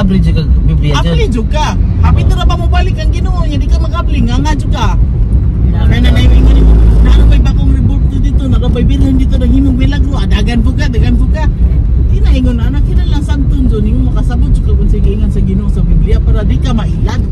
Mag-abli jud kag Biblia jud. Abli jud ka. Hapit na pa mo balik ang Ginoo nya di ka mag-abli nga nga jud ka. Kaya na naingon nimo, naa bay bagong rebulto dito, naa bay birhen dito naghimong milagro, dagan po ka, dagan po ka. Di na ingon ana kinahanglan sabton jud nimo makasabot jud ka kung sige ingon sa Ginoo sa Biblia para di ka mailad.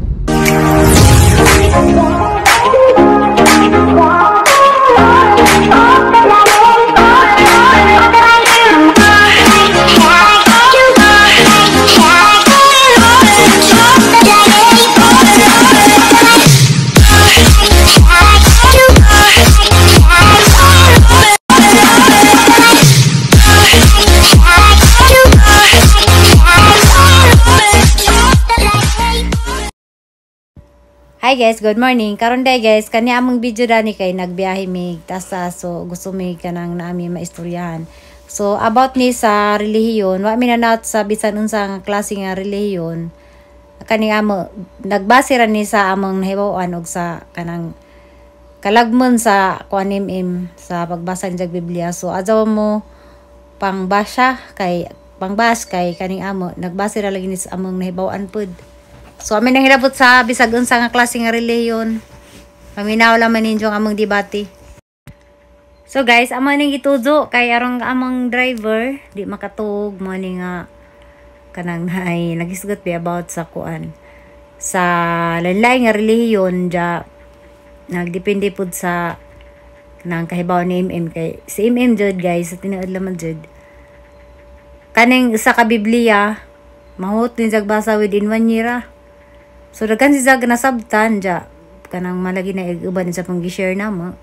Hi guys, good morning. Karon day guys, kani among video dani kay nagbiyahe mig tasa, so gusto mi kanang naami maistoryahan. So about ni sa relihiyon, wa mi nanat sa bisan unsa nga klase nga relihiyon. Kani amo nagbase ra ni sa among nahibaw-an og sa kanang kalagmon sa kuan im sa pagbasa ni jag Biblia. So adyaw mo pangbasa kay pangbas kay kaning amo nagbase ra lagi ni sa among nahibaw-an pud. So amin nang hilabot sa bisag unsa nga klase nga relihiyon. Paminaw lang man ninyo ang among debate. So guys, amo ning gituzo kay arong among driver di makatuog mo ni nga kanang ay nagisgot bi about sa kuan sa lain-lain nga relihiyon ja nagdepende pud sa kanang kahibaw ni MM kay si MM jud guys sa tinuod laman jud kaning usa ka Biblia mahut ni jag basa within 1 year ah. So daghan si jag nasabtan ja kanang malagi na uban sa pang gi-share namo.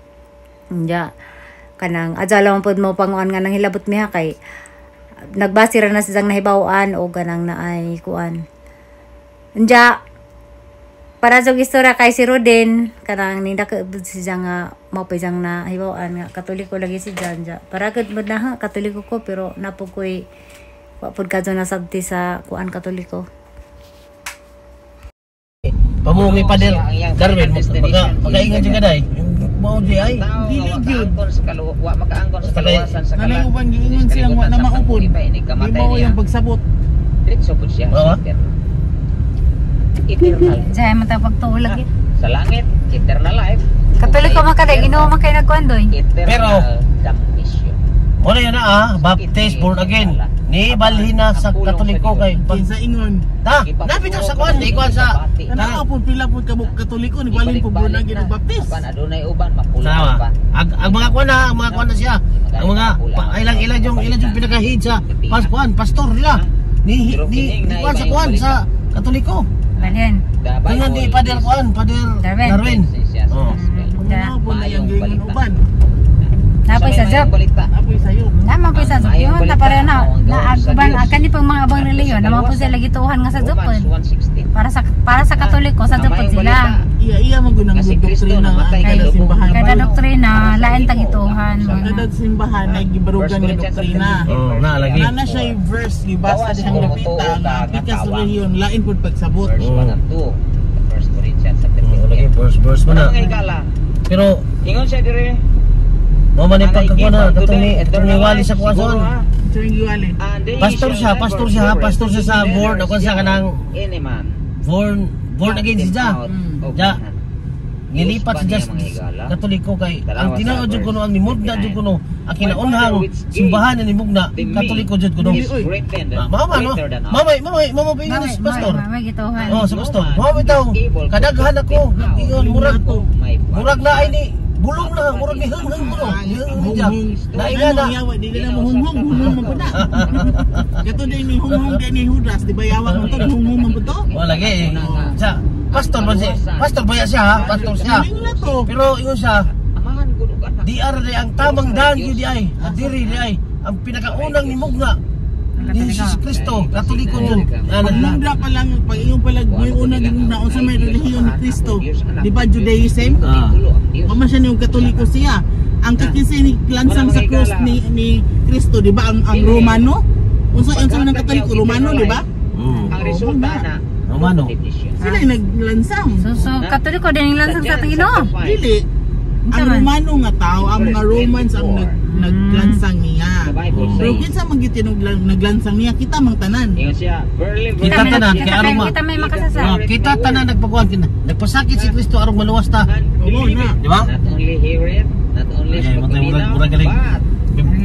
Ja kanang adya lang pud mo panguan nga nang hilabot miha kay nagbase ra na siyang nahibaw-an o kanang naay kuan. Nya para sa istorya kay si Roden kanang ninda siya nga mao pa siyang nahibaw-an nga Katoliko lagi si Jan ja. Para gud mo na ha, Katoliko ko pero napo koy wa pud kadto nasabti sa kuan Katoliko. Pamungi pa din Darwin, magaingon jud ka day. Mao di ay. Dili gyud. Wa makaangkon sa Basta kay- kaluwasan sa Nanay kalan. uban giingon silang wa na maupod. Di mao yung pagsabot. Diretso pud siya. Oo. Sa impyerno. Eternal. Diyan man ta pagtuo lagi. Sa langit, eternal life. Katoliko man kada Ginoo man kay nagkuan doy. Eternal damnation. Mo na yun na ah, baptized born again. Ni balhin na sa Katoliko kay pag Kinsa ingon? ta, napit sa kuan, di kuan sa Tanaw po pila po kabuk Katoliko ni balhin po born again ug baptist. Apan adunay uban mapulo Sama. pa. Ang mga kuan na, ang mga kuan na siya. Ang mga pa, ilang ilang yung pinaka-head sa pas kuan, pastor nila. Ni ni, ni kuan sa kuan sa Katoliko. Balhin. The Kaya ni Bible Pader is kuan, Pader Darwin. Darwin. essential Oh. gospel. Tanaw po na yung giingon uban. Napoy sa Sa job. mayong balita. Apoy sayo. Naman po sa Ang maayong yun, balita, ta pareho na ang na gawin sa uban Diyos. kani pang mga abang relihiyon naman po sila gituohan nga sa Romans jupon. 1:16. Para sa Katoliko sa Ang jupon maayong sila. balita, Iya iya man gud ang Nga si Kristo doktrina ang namatay kada kay simbahan. Kada doktrina lain tag ituohan. Kada simbahan ay gibarugan nga doktrina. Oh, na lagi. Nana siya yung verse gibasa dihang napita nga pikas relihiyon lain pud pagsabot. Verse 1 and 2. First Corinthians chapter Oh, lagi 15. verse verse mo Ano na. mga higala? Pero Ingon siya dire. mo man And I ipagkakuan give na unto katong them ni katong eternal ni wali life. sa kuan Siguro, sa ha? Turing giwali. And they Pastor shall siya, never pastor siya, ha? perish, Pastor siya sa neither board, ako siya shall kanang any man born born pluck again them siya. out of Ja. my hand. Ngilipat Diyos siya ba sa niya mga higala? Katoliko kay ang Tanawa sa tinuod jud verse kuno ang nimugna jud 59. kuno ang kinaunhang My Father which gave simbahan na nimugna to me Katoliko jud kuno. is greater Ah, mama no. greater than all. Mama mama mama pa ingon Mama pastor. mama gituohan. Oh, sa pastor. Mama bitaw kadaghan ako ingon murag My Father. murag na ay ni bulong na murag ni hung hung kuno. Ni hung hung siya. Nainga na. Ano yawa dili na mo hunghong, hunghong man pud na. Kato din ni hunghong din ni Judas, di ba yawa man to hunghong man pud to? Oh, lagi. Sa pastor ba siya? Pastor ba siya ha? Pastor siya. Galing na to. Pero ingon siya, Amahan gud og anak. DR di ang tamang daan gyud di ay. Diri di ay ang pinakaunang nimugna ni Jesus Kristo, Katoliko yun. Ano Pag munda pa lang, pag iyong palag, may una gimugna unsa may relihiyon ni Kristo. Di ba Judaism? Ah. Tulo ang Diyos. Wa man siya niyong Katoliko siya. Ang kakisi ni lansang sa cross ni Kristo, di ba ang Romano? Unsa unsa man ang Katoliko Romano, di ba? Ang resulta na Romano. condemnation. Sila yung naglansang. So Katoliko din ang lansang sa atong Ginoo. Dili. Ang Unsa man? Romano nga tao, ang mga Romans ang nag naglansang niya. The Bible Pero says, kinsa man gyud naglansang niya, kita mang tanan. ingon siya, "Verily, Kita verily, tanan, kita kay aron kita may makasasa. Ah, kita tanan nagpagkuan kina. Nagpasakit si Kristo aron maluwas ta. and Oo believe na. it." Di ba? Not only hear it, not only Ay, spoke matay, it murag- out, murag galing. but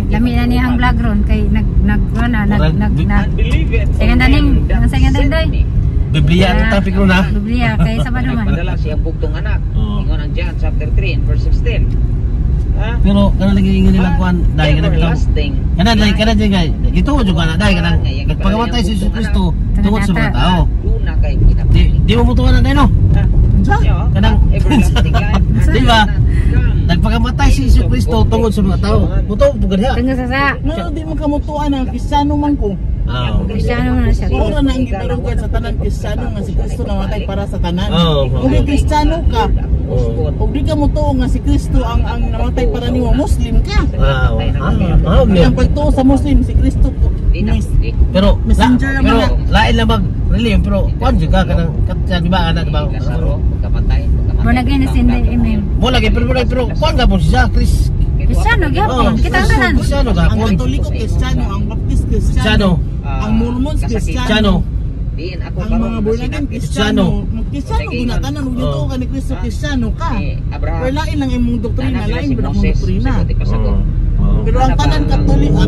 Lami na niya ang vlog ron kay nag nag ano nag Murag- nag nag and believe it Sige, on daning. him that Sige, sent daning. me. Biblia ang topic ron ha. Biblia kay Sabado man. Nagpadala siyang bugtong anak. Oo. Ingon ang John chapter 3 and verse 16. Ha? Pero kana lagi ingon nila kuan dai kana bitaw. Everlasting Kana dai life. kana dai kay ito jud kana dai kanang nagpagamatay si Jesus Kristo tungod sa mga tao. Duna kay Di kinabuhi. di mo mutuan na dai no. Ha? Unsa? Yo, Kanang- everlasting life. Di ba? Nagpakamatay si Jesus Kristo tungod sa mga tao. Mutuo po gud ha. Tungod sa sa Ngano di man kamutuan ang Kristiyano man ko? Ah. Kristiyano man na siya. Mao na ang gibarugan sa tanan Kristiyano nga si Kristo namatay para sa tanan. Oo. Kung di Kristiyano ka, Oo. ug di ka motuo nga si Kristo ang namatay para nimo, Muslim ka. Ah, ah, ah, Ang pagtuo sa Muslim si Kristo po. Pero Messenger la, naman pero na. lain lang mag relihiyon pero kuan jud ka kanang katsa di ba ana di ba? Lazaro, pagkamatay, pagkamatay. Born again is in the MM. Mo lagi pero pero pero kuan ka po siya Chris. Kristiyano gyapon. Oh, Kita ang tanan. Kristiyano Ang gapon. Katoliko Kristiyano, ang Baptist Kristiyano. Kristiyano, ang Mormons Kristiyano. Kristiyano, Diin ako ang karon mga born again Kristiyano. Kristiyano. Kristiyano guna tanan ug Oo. tuo ka ni Kristo, Kristiyano ka. Ni Abraham. Pero lain lang imong doktrina, Nanak sila lain si ba ang Moses, doktrina. sa pasakot. Oo. Pero ang tanan Katoliko,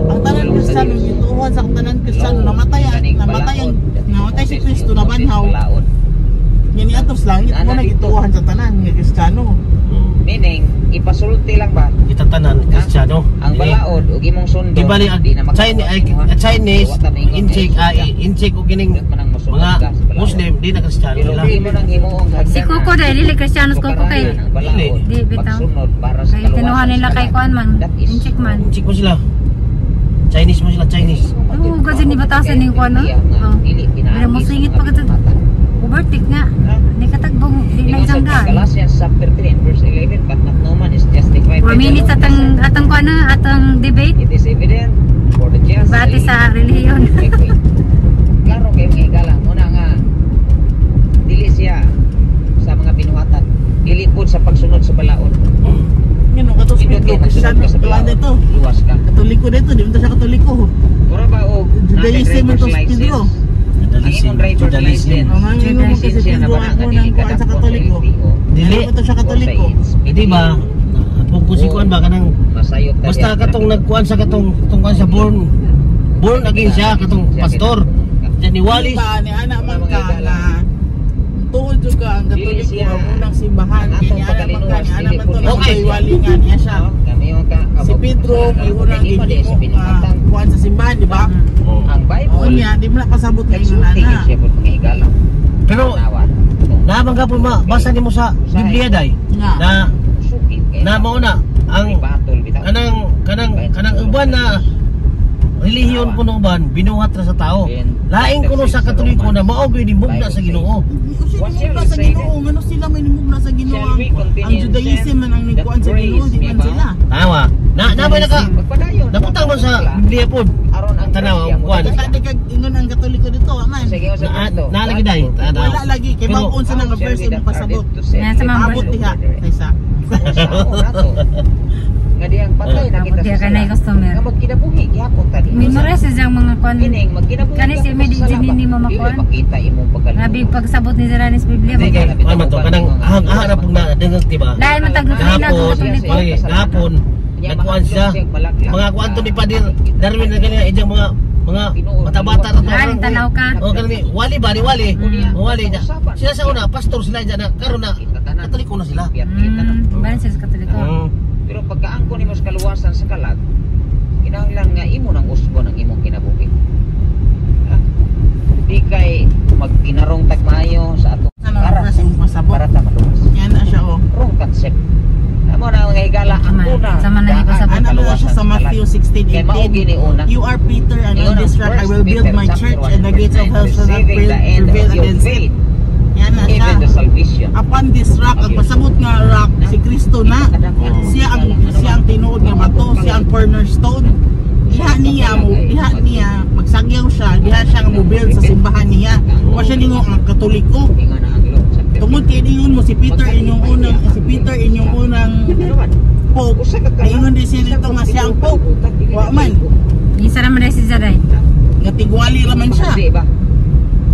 ang tanan Kristiyano gituohan sa tanan Kristiyano namatay si Kristo na banhaw. Nga niadto sa langit mo na gituohan sa tanan nga Kristiyano. Meaning, ipasulti lang ba Kita tanan Kristiyano. ang balaod ug imong sundon? Di bali ang di na Chinese ay Chinese incheck ay incheck og kining Diyot man ang mosunod mga ka sa balaod. Muslim di na Kristiyano Pero sila. di mo nang himuong hagdan. Si Coco dahil dili Kristiyano si Coco kay Ang balaod, Di, bitaw. pagsunod para sa Kay kinuha kaluwasan nila sa kay kalag. kuan man. That is Incheck man. Incheck mo sila. Chinese mo sila, Chinese. Oo, kasi ni batasan ni kuan no. Oh. Pero mo singit pa kadto. Overtake nga. Di katagbong di na Ingon sa isang gaan. Galatians chapter 3 and verse 11, "But not no man is justified 4 by the minutes law." atang atang kuan na atang debate It is evident for the just bati sa relihiyon. by faith. Klaro kay mga higala, muna nga dili siya sa mga binuhatan, dili pud sa pagsunod sa balaod. Ngano kato si Pindot Pedro kay magsunod Kristiyano ka sa tuan balaod, dito. luwas ka. Katoliko dito, di man to siya Katoliko. Mura ba og Judaism man driver's to si Pedro. license? Ang imong driver's Judaism. license. Ang mga ingon mo kasi Lisensya na Pedro ba na ako nga nang dili ka kuan sa dakpon sa Katoliko. LTO? Dili. Di man to siya Katoliko. Di ba? Kung si kuan ba kanang Masayop ta basta diya. katong nagkuan sa katong katong kuan sa born born again siya katong pastor. Diyan ni Wallis. Di ba ni ana man ka nga tuod jud ka ang Katoliko ang unang simbahan Ang kay atong ni ana man ka ni ana man to Okay. namatay wali nga niya siya. Kami yung ka Si Pedro may unang Hindi mo di sa gihimo nga binuhatan. kuan sa simbahan, di ba? Oh. Ang Bible Oo niya, di mo na pasabot nga ingon nagsulti ana. gyud siya pud mga higala. Pero Tanawa. naman ka po ma basa nimo sa Biblia dai Nga. na Sukit kay na mao na ang batol bitaw. kanang kanang kanang uban na relihiyon kuno uban binuhat ra sa tao. Lain kuno sa Katoliko na mao gyud nimugna sa Ginoo. Sino nimugna sa Ginoo? Ngano sila may nimugna sa Ginoo? Ang Judaism man ang nagkuan sa Ginoo, di man sila. Tama. Na na ba naka Magpadayon. nabutang man sa Biblia pod. Aron ang Tanaw, grasya mo kuwan. dala. Kaya di kag ingon ang Katoliko dito, aman. Sige, sa Na, Kristo. na lagi dai. Tanaw. Wala lagi kay Pero- bag-on sa nga verse imong pasabot. Yan, sa mga Abot diha kaysa. Nga diyang patay na kita Abot diha sa kay nay sala. customer. Nga magkinabuhi gihapon ta dito. Memorize siyang mga kuan. Kining magkinabuhi Kani si gihapon Medi sa sala ba? Jinini mo Dili makuan. makita imong pagkaluwas. Grabe pagsabot ni Zeranis Biblia. Hindi kay kuan man to kanang hang ah na pug na dengag di ba? Lain man tag doktrina Gahapon, sa Katoliko. wala, gahapon nagkuan siya. Mga kuan to ni Padir Darwin na ganyan ijang mga mga bata-bata na to. Lain tanaw ka. Oh, kanang wali ba ni wali? Wali niya. Sila sa una pastor sila diyan na karon na Katoliko na sila. Bayan sila sa Katoliko. Pero pagkaangko nimo sa kaluwasan sa kalag, kinahanglan nga imo nang usbon ang imong kinabuhi. Ha? Di kay magkinarong tag maayo sa atong Sa nga para verse imong pasabot. para ta maluwas. Yan na siya oh. Wrong concept. Amo na mga higala ang Sama- una. sama na daan ipasabot. ang Ana mo na siya kaluwasan sa kalag. Matthew Kay mao 16:18. gini una. "You are Peter, and on Ingon ang this rock I First will build Peter my chapter church, 1 and the verse gates of 9, hell shall not "Receiving prevail the end of prevail your against it." faith, Yan na siya. even the salvation. Upon this rock, ang pasabot nga rock, si Kristo na. Siya ang tinuod nga bato, siya ang cornerstone. Diha niya magsagyaw siya, diha siya nga mo-build sa simbahan niya. Wa siya ningo ang Katoliko. Ingon ang Luke chapter Tungod kay ningon mo si Peter inyong unang Ano man? Pope. Usa ka kalag. Ingon di siya dito nga siya ang Pope. Wa man. Isa naman na si Zaday. Nga tigwali ra man siya. Di ba?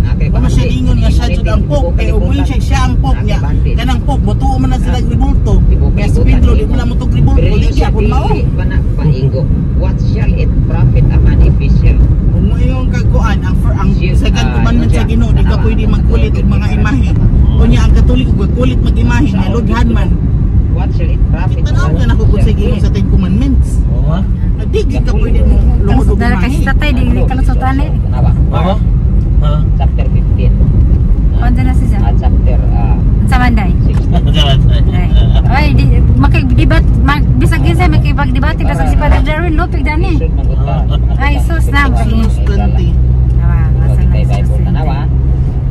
Okay, Wa man siya ingon nga siya jud ang Pope. Kay ug siya ang Pope niya. Kanang Pope butuo man na sila rebulto. Kaya si Pedro di man na motog rebulto. Di siya kun mao. Ba na paigo. What shall it profit a man if he shall Kung mo yung kagkuan ang for ang second commandment sa Ginoo, di ka pwede magkulit og mga imahe. Unya ang Katoliko kulit mag imahe nga lodhan man. What shall it profit a Tanaw man ka na ko sa Ginoo sa Ten Commandments. Oo ah. Di gid ka pwede mo lungod og Dara kay imahe. tatay di kalusutan eh. Tanawa. Oo. Ha. Chapter 15. Unsa na siya? At chapter Unsa man day? 16. Ay, ay di makig-debat mag bisag kinsa makipag-debate bisag si Father Darwin Lupig dani. Isod man gud ta. Ay, sus na. Sus 20. Tawa, asa na Kita si Bible tanawa.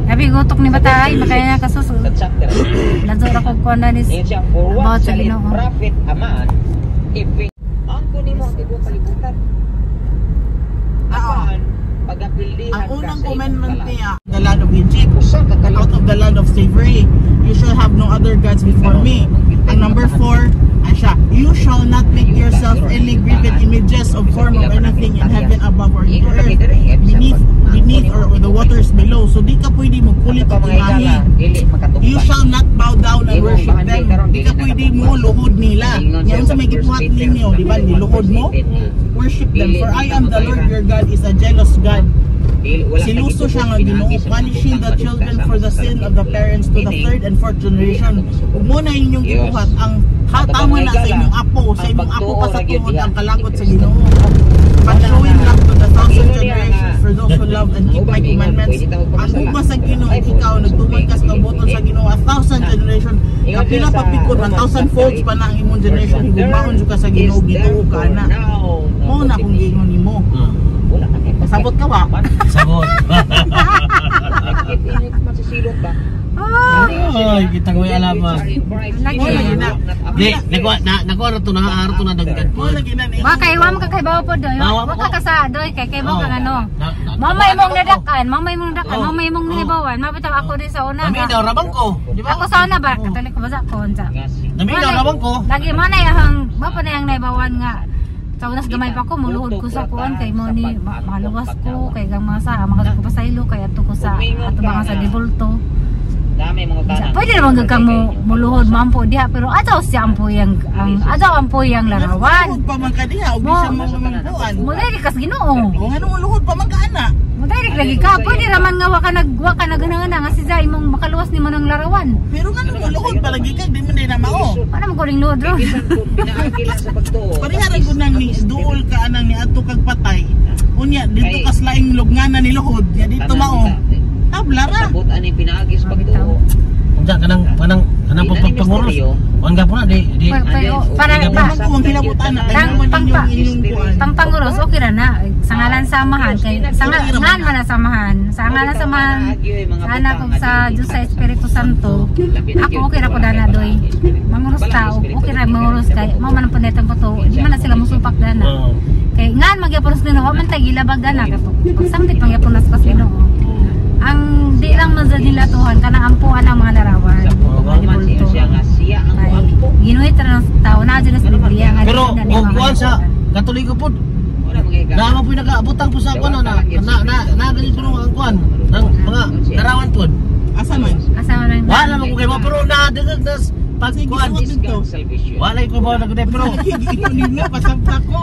Abi gutok ni bata ay makaya na kasus. Sa chapter 16. Lazo ra kog kuan na ni. Ingon siya, "For what About sa shall it Ginoo. profit a man if we angkon nimo ang tibuok kalibutan?" Oo. Apan, pagapildihan Ang ka unang sa imong commandment kalag. niya, the land of Egypt, Usa ka kalag. out of the land of slavery. "You shall have no other gods before me." Ang number four, ay siya, "You shall not make yourself any graven images of form of anything in heaven above or in the earth, beneath or the waters below." So di ka pwede magkulit Ato og pa mga higala, imahe. Dili makatupad. "You shall not bow down and worship them." Di ka pwede mo luhod nila. Ngayon sa may gibuhat ninyo, di ba? Niluhod mo? "Worship them. For I am the Lord your God is a jealous God." Seloso siya nga Ginoo, "punishing the children for the sin of the parents to the third and fourth generation." Ug mo na inyong gibuhat ang tama na sa inyong apo, sa imong apo pa sa tuod ang kalagot sa Ginoo. "But showing love to the thousand generations for those who love and keep my commandments." Ang ugma sa Ginoo, ikaw nagtuman ka sa kabubut-on sa Ginoo, a thousand generation. Kapila pa pikon, 1,000 folds pa na ang imong generation, higugmaon jud ka sa Ginoo, gituo ka na. Mo na kung giingon nimo. Wala ka kay Sabot ka ba? Sabot. Init man sa silot ba? Ay, kitang may alaman. Lagi. Mo lagi na. Di, nakuha na nakuha ra to na araw to na dagdag Mo lagi na ni. Wa kay wa man ka kay bawo po doy. Ah, wa Wa ko. ka kasa doy kay kay bawo kang ano. Mama Mamay mong nadakan, mamay mong nadakan, Oh. mamay mong nahibawan. Mabitaw ako din sa una. Nami daw rabang ko, di ba? Ako sa una ba, Katoliko ba sa ko unsa? Nami daw rabang ko. Lagi mo na yung ba pa na yung naibawan nga sa unas gamay pa ko muluhod ko sa kuan kay mo ni maluwas ko kay gang masa mga ko pasaylo kay ato ko sa ato mga sa debulto. Dami mga Sa, tanan. pwede naman gud kang mo muluhod mo ampo diha pero adyaw siya ampo yang ang adyaw ampo yang larawan. Luhod pa man ka diha, ug di siya mo mamampuan. Mo diri kas Ginoo. O nga mo luhod pa man ka ana. Mo direct lagi ka. Pwede raman nga wa ka nagana nga si imong makaluwas nimo ng larawan. Pero nga mo luhod pa lagi ka, di man din na mao. Paano mo kuring luhod ron? Bisan kung pinaagi lang sa pagtuo. Pareha ra gud nang ni duol ka anang ni adto kag patay. Unya dito kas laing lugngana ni luhod, ya dito mao. Tabla ra. Sabot ani pinaagi sa pagtuo. Unsa kanang kanang kanang pagpanguros. Kuan ka po na di di. Pero para pa Ang kuwang hilabot ana kay Tang- naman pang- inyong inyong kuan. pangpanguros okay ra na. Sa ngalan samahan kay sa ngan man na samahan. Sa ngalan samahan sa anak ug sa Diyos sa Espiritu Santo. Ako okay ra ko dana doy. Manguros ta okay ra manguros kay mao man ang panetang ko. Di man na sila musupak dana. Oo. Kay ngan magyapon sa Ginoo, wa man tay gilabag dana kato. Pagsambit magyapon na sa Ginoo. Ang di lang man sa nila tuhan kanang ampuan ang mga larawan. Man siya siya nga siya ang Ay, muampo. ginuhit ra ng tao na dyan sa Biblia nga Pero di na niya og mga kuan sa larawan. Katoliko pod, Wala mga higala. na mo pinakaabutang po sa kuan na na na na ganito po ang kuan ng mga larawan pod. Asa man? Asa man ang Wala man ko kay pero na dagdag nas pag Sige, kuan. suot dito. Salvation. Wala ko ba na pero Giingon ninyo pasabta ko.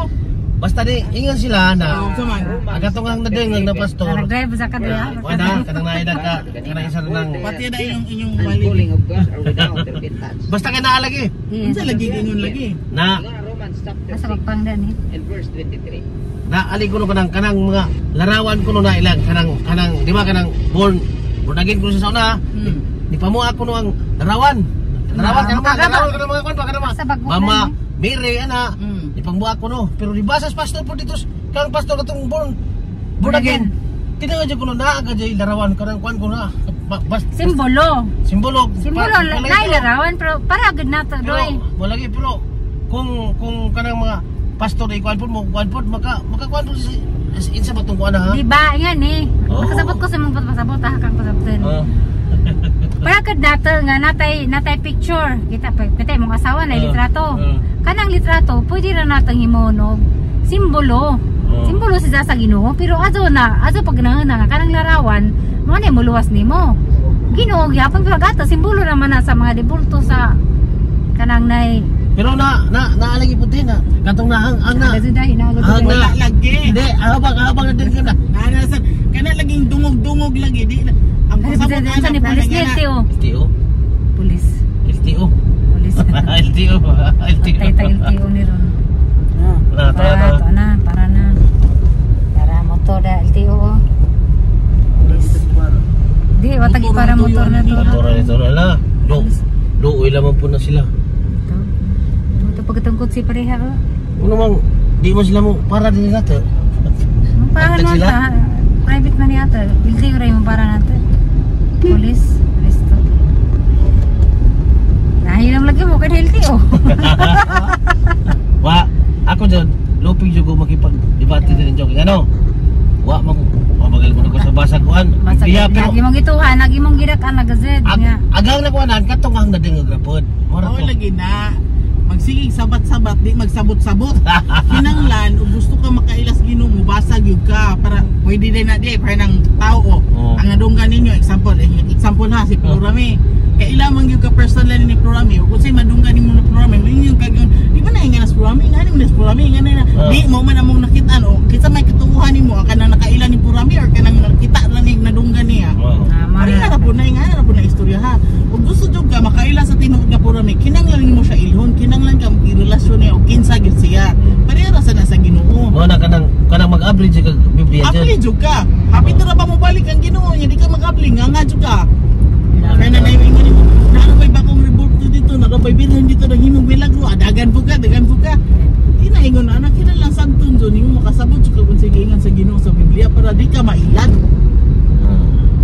basta di ingon sila na Unsa man? ang katong ang nadengag na pastor. Nag-drive sa kadya. Wala kanang nainag ka kanang isa na nang Pati na inyong inyong And balik. calling of God are without repentance. basta kay naalagi Yes. Unsa lagi giingon lagi? na Romans chapter Asa 6 pagpangdan eh. and verse 23. na ali kuno kanang kanang mga larawan kuno na ilang kanang kanang di ba kanang born born again kuno sa una ni pamuha kuno ang larawan larawan kanang mga larawan kanang mga kuan pa kanang mga Sa bago Mama na, Mary ana ni pangbuha kuno pero di ba sa pastor po dito kang pastor katong born born again tinawag jud kuno naa ka jay larawan kanang kuan kuno na bas Simbolo. simbolo Simbolo pa- na larawan pero para gud na to pero doy. wala gyud pero kung kanang mga pastor ay kuan po mo kuan po maka makakuan po si insa ba tong kuan ha. Di ba? Yan eh. Oo. Makasabot ko sa mong pasabot ha kang pasabot. Oh. Para kad nato nga natay picture. Kita pa kita imong asawa na litrato. Kanang litrato pwede ra natong himon og simbolo. Simbolo siya sa Ginoo, pero ato na ato pag na nga kanang larawan mo na muluwas nimo. Ginoo gyapon, pero gato simbolo naman na sa mga debulto sa kanang nay. Pero na na naalagi po din na katong na ang na. Agad dahil na agad. Ah, Wala lagi. Hindi, habang na din ka na. Ana sa kana laging dungog-dungog lagi di na. Ang Ay, pasabot bisa ana ni pulis ana. ni LTO. LTO. Pulis. LTO. Pulis. LTO. LTO. Patay tayo LTO ni ron. Na, tara, Para tara. to na, para na. Para motor da LTO. Oh. Pulis. Di watagi Motor para na to motor yun. na to. Motor na ito na. Do. Luoy lamang po na sila. Ito. Ito pagkatungkot si pareha. Oh. Ano mang di mo sila mo para din nila to. Ang para Antag na sila? ta. Private man yata. LTO ra yung para natin. Pulis. Pulis to. Nahilam lagi mo kay LTO. Wa, ako dyan, lupig jud ko makipag-debate din joke. Ano? Wa man ko magal ko na ko sa basag kuan. Basta Biya pero lagi mong gituhan, lagi mong gidak-an na gazet nga. Agang na kuanan katong ang nadingog ra pod. Mora Oo to. lagi na. Magsigig sabat-sabat, di magsabot-sabot. Kinanglan, ug gusto ka makailas Ginoo mo, basag yun ka para pwede din na di para ng tao oh. Oo. Ang nadunggan ninyo, example, eh, example ha si Plurame. Kaila man gyud ka personal ni Plurame, ug unsay madunggan nimo na Plurame, moingon ka gyud, di ba na nga nas Plurame, nga ni nas Plurame, nga na. Oo. Di mo man among nakita no, kinsa may katuohan nimo, ang kanang nakaila ni Plurame or kanang nakita ra ni nadunggan niya. Oo. Tama. Pareha ra po na nga ra po na istorya ha. Kung gusto jud ka makaila sa tinuod nga purami, kinanglan nimo siya ilhon, kinanglan ka relasyon niya og kinsa gyud siya. Pareha ra sa na sa Ginoo. Mo na kanang kanang mag-abli jud kag Biblia Apli dyan. jud ka. Happy ra ba mo balik ang Ginoo niya, di ka mag-abli nga jud ka. Kaya na naingon nimo, naa bay bagong rebulto dito, naa bay birhen dito naghimong milagro, dagan po ka, dagan po ka. Di na ingon ana kinahanglan sagton jud nimo makasabot jud ka kung sige ingon sa Ginoo sa Biblia para di ka mailad.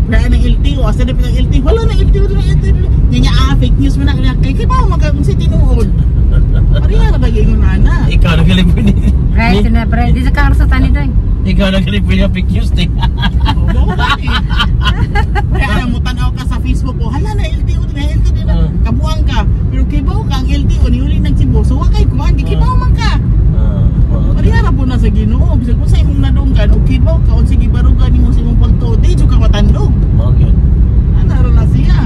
Kaya ng LTO, asa na pinang LTO, wala na LTO, wala na LTO. Nya niya, ah, fake news man na, kay kay ba magka kung si tinuod. Pareha ra ba ingon ana? Ikaw na galipin ni. Right na pre, di sa kang sa tani doy. Ikaw na galipin yung fake news eh. Oo, wala eh. Kaya na mo tan-aw ka sa Facebook, oh, hala na LTO na LTO na. Kabuang ka. Pero kay ba ka ang LTO ni uli nag Cebu, so wa kay kuan, di kay man ka. Pareha ra po na sa Ginoo. Bisag kung sa imong nadunggan, og kay ka unsa gibarugan nimo sa imong pagtuo, di jud ka matandog. Mao gyud. Ana ra na siya.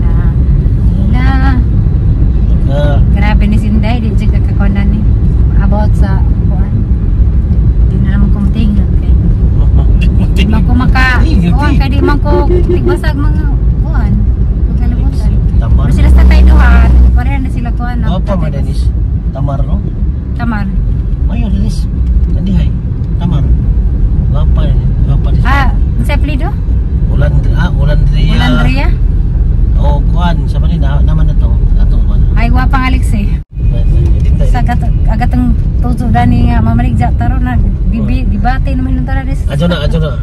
Na. Na. Grabe ni Sinday, di siya kakakunan ni. About sa kuan. Di na naman kumatingin kay. Di man ko maka kuan kay di man ko tigbasag mga kuan. Pagkalimutan. Tamar. Pero sila sa tatay duha, pareha na sila kuan. Wa pa man Dennis. Tamar no? Tamar. Mayo Dennis. Kandihay. Tamar. Wa pa ni. Wa pa ni. Ah, sa plido? Ulandria, Ulandria. Ulandria? O kuan sa man na naman na to. Ato man. Ay, gwapang Alex eh. Sa agatang tuzo dani nga mamaligja taro na bibi debate naman nung tara des. Adyo na, adyo na.